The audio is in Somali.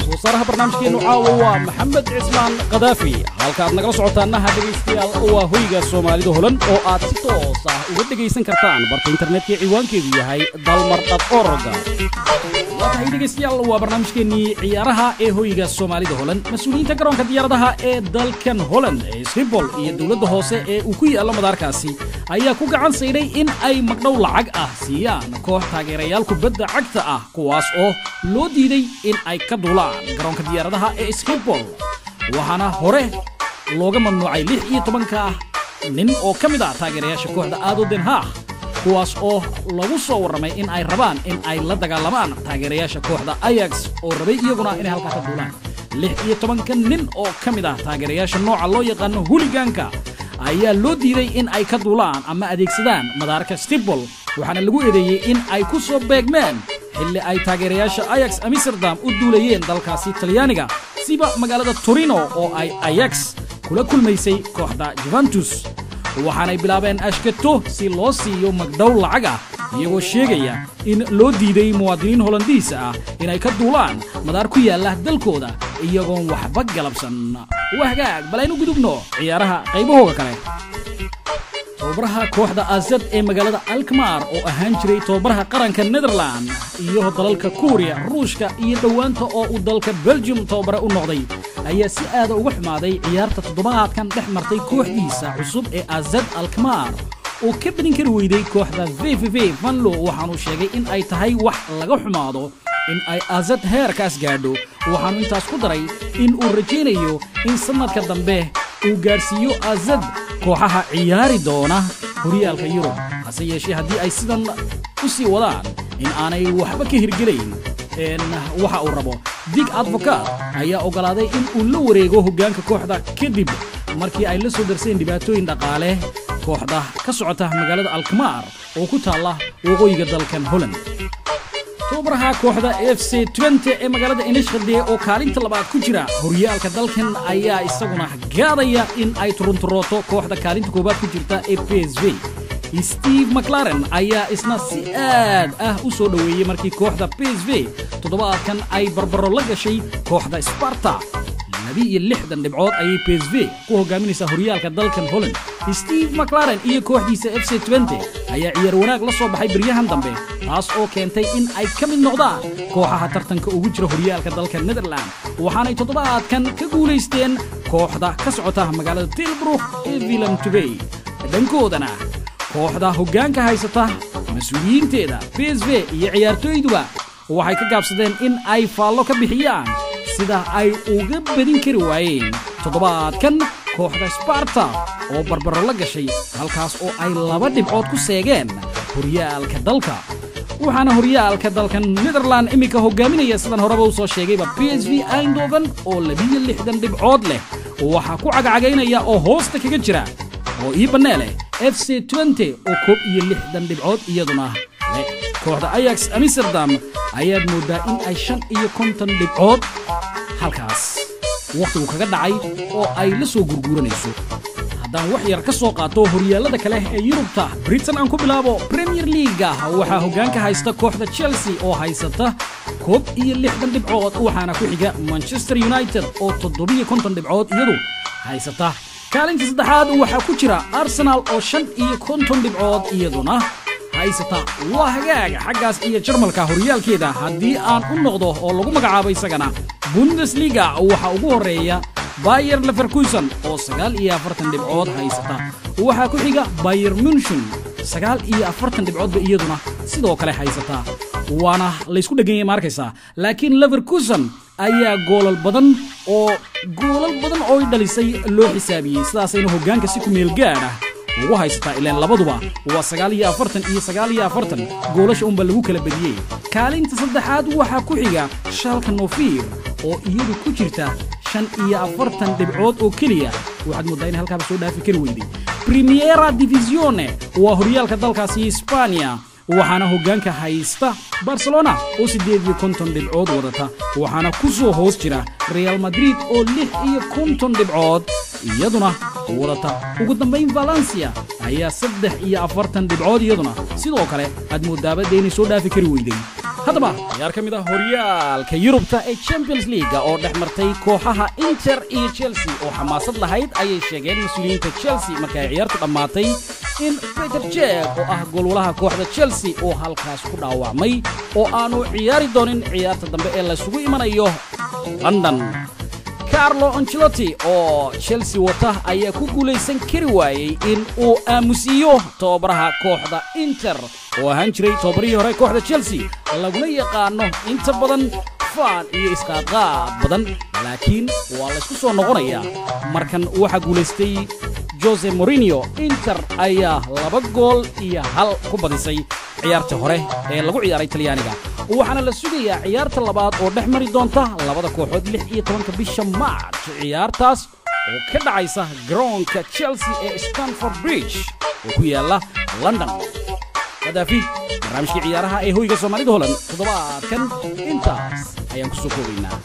Soosaaraha barnaamijkeenu caawa waa Maxamed Cismaan Khadaafi. Halka aad nagala socotaanaha, dhegaystayaal, waa Hoyga Soomaalida Holan oo aad si toos ah uga dhegaysan kartaan barta internetka ciwaankeedu yahay dalmar.org. Waa tahay, dhegaystayaal, waa barnaamijkeennii ciyaaraha ee Hoyga Soomaalida Holan. Mas-uuliyiinta garoonka diyaaradaha ee dalkan Holland ee Schiphol iyo dowladda hoose ee uu ku yaallo madaarkaasi ayaa ku gacan saydhay in ay magdhow lacag ah siiyaan koox taageerayaal kubadda cagta ah, kuwaas oo loo diiday in ay ka duulaan garoonka diyaaradaha ee Schiphol. Waxaana hore looga mamnuucay 16-ka nin oo ka mid ah taageerayaasha kooxda ADO Den Haag, kuwaas oo lagu soo warramay in ay rabaan in ay la dagaalamaan taageerayaasha kooxda Ajax oo rabay iyaguna inay halkaa ka duulaan. 16-ka nin oo ka mid ah taageerayaasha nooca loo yaqaano hooliganka ayaa loo diiday in ay ka duulaan ama adeegsadaan madaarka Schiphol, waxaana lagu eedeeyey in ay ku soo beegmeen xilli ay taageerayaasha Ajax Amsterdam u duulayeen dalkaasi Talyaaniga, siba magaalada Torino oo ay Ajax kula kulmaysay kooxda Juventus. Waxaanay bilaabeen ashkato si loo siiyo magdhow lacag ah, iyagoo sheegaya in loo diiday muwaadiniin Holandiis ah inay ka duulaan madaar ku yaalla dalkooda iyagoon waxba galabsan. Waa hagaag, bal aynu gudubno ciyaaraha qaybahooga kale. Tababaraha kooxda AZ ee magaalada Alkmaar oo ahaan jiray tababaraha qaranka Netherland iyo dalalka Kuuriya, Ruushka iyo dhowaanta oo uu dalka Belgium tababare u noqday ayaa si aada uga xumaaday ciyaarta toddobaadkan dhex martay kooxdiisa cusub ee AZ Alkmaar oo ka badin kari weyday kooxda VVV Venlo. Waxaanuu sheegay in ay tahay wax laga xumaado in ay AZ heerkaas gaadho. Waxaanu intaas ku daray in uu rajaynayo in sannadka dambe uu gaadhsiiyo AZ kooxaha ciyaari doona horyaalka Yurub, hase yeeshee haddii ay sidan u sii wadaan in aanay waxba ka hirgelayn waxa uu rabo. Dick Advocaat ayaa oggolaaday in uu la wareego hoggaanka kooxda kadib markii ay la soo darseen dhibaatooyin dhaqaale kooxda ka socota magaalada Alkmaar oo ku taalla waqooyiga dalkan Holland. Tababaraha kooxda FC Twente ee magaalada Enschede oo kaalinta labaad ku jira horyaalka dalkan ayaa isaguna gaadaya in ay turunturooto kooxda kaalinta koowaad ku jirta ee PSV. Steve McLaren ayaa isna si aad ah u soo dhoweeyey markii kooxda PSV toddobaadkan ay barbaro la gashay kooxda Sparta. 62 dhibcood ayay PSV ku hogaaminaysaa horyaalka dalkan Holland. Steve McLaren iyo kooxdiisa FC Twente ayaa ciyaar wanaag la soo baxay beryahan dambe, taas oo keentay in ay ka mid noqdaan kooxaha tartanka ugu jira horyaalka dalka Netherland. Waxaanay toddobaadkan ka guulaysteen kooxda ka socota magaalada Tilburg ee Willem II. Dhankoodana kooxda hoggaanka haysata, mas-uuliyiinteeda PSV iyo ciyaartooyduba waxay ka gaabsadeen in ay faallo ka bixiyaan sida ay uga badin kari waayeen toddobaadkan kooxda Sparta oo barbaro la gashay, halkaas oo ay 2 dhibcood ku seegeen horyaalka dalka. Waxaana horyaalka dalkan Netherland iminka hogaaminaya, sidan horeba u soo sheegayba, PSV Eindhoven oo 62 dhibcood leh. Waxaa ku cagacagaynaya oo hoosta kaga jira oo ii bannee leh FC Twente oo 61 dhibcood iyaduna leh. Kooxda Ajax Amsterdam ayaad mooddaa in ay 55 dhibcood halkaas wakhtigu kaga dhacay oo ay la soo gurguuranayso. Haddaan wax yar ka soo qaato horyaallada kale ee Yurubta, Britain aan ku bilaabo. Premier League-ga waxaa hoggaanka haysta kooxda Chelsea oo haysata 61 dhibcood, waxaana ku xiga Manchester United oo 57 dhibcood iyadu haysata. Kaalinta saddexaad waxaa ku jira Arsenal oo 55 dhibcood iyaduna haysata. Waa hagaag, xaggaas iyo Jarmalka horyaalkeeda haddii aan u noqdo oo lagu magacaabo isagana Bundesliga, waxaa ugu horreeya Bayer Leverkusen oo 49 dhibcood haysata. Waxaa ku xiga Bayern München, 49 dhibcoodba iyaduna sidoo kale haysata, waana laysku dheganyay ma arkaysaa, laakiin Leverkusen ayaa goolal badan oo goolal badan oo dhalisay loo xisaabiyey, sidaasayna hoggaanka si ku meel gaad ah ugu haysataa, ilaan labaduba waa 49 iyo 49, goolasha unbaa lagu kala badiyey. Kaalinta saddexaad waxaa ku xiga Schalke 04 oo iyadu ku jirta 45 dhibcood oo keliya, waxaad mooddaa in halkaaba soo dhaafi kari weyday. Primera Divisione waa horyaalka dalkaasi Hispania. Waxaana hoggaanka haysta Barcelona oo 58 dhibcood wadata, waxaana ku soo hoos jira Real Madrid oo 56 dhibcood iyaduna wadata. Ugu dambayn Valencia ayaa 43 dhibcood iyaduna sidoo kale aad moodaabadda inay soo dhaafi kari weyday. Haddaba ciyaar ka mid ah horyaalka Yurubta ee Champions League oo dhex martay kooxaha Inter iyo Chelsea oo xamaasad lahayd ayay sheegeen mas-uuliyiinta Chelsea marka ay ciyaartu dhammaatay in Peter Cech oo ah goolwalaha kooxda Chelsea uu halkaas ku dhaawacmay oo aanu ciyaari doonin ciyaarta dambe ee laysugu imanayo London. Carlo Ancelotti oo Chelsea wata ayaa ku guulaysan kari waayey in uu aamusiiyo tababaraha kooxda Inter oo ahaan jiray tababarihii hore kooxda Chelsea, laguna yaqaano inta badan faan iyo isqaadqaad badan, laakiin waa laysku soo noqonayaa. Markan waxaa guulaystay Jose Mourinho. Inter ayaa 2 gool iyo 1 ku badisay ciyaarta hore ee lagu ciyaaray Talyaaniga, waxaana la sugayaa ciyaarta labaad oo dhex mari doonta labada kooxood 16-ka bisha March, ciyaartaas oo ka dhacaysa garoonka Chelsea ee Stanford Bridge oo ku yaala London. Kadaafi, barnaamijkii ciyaaraha ee hoyga Soomaalida Holand toddobaadkan intaas ayaan ku soo koobaynaa.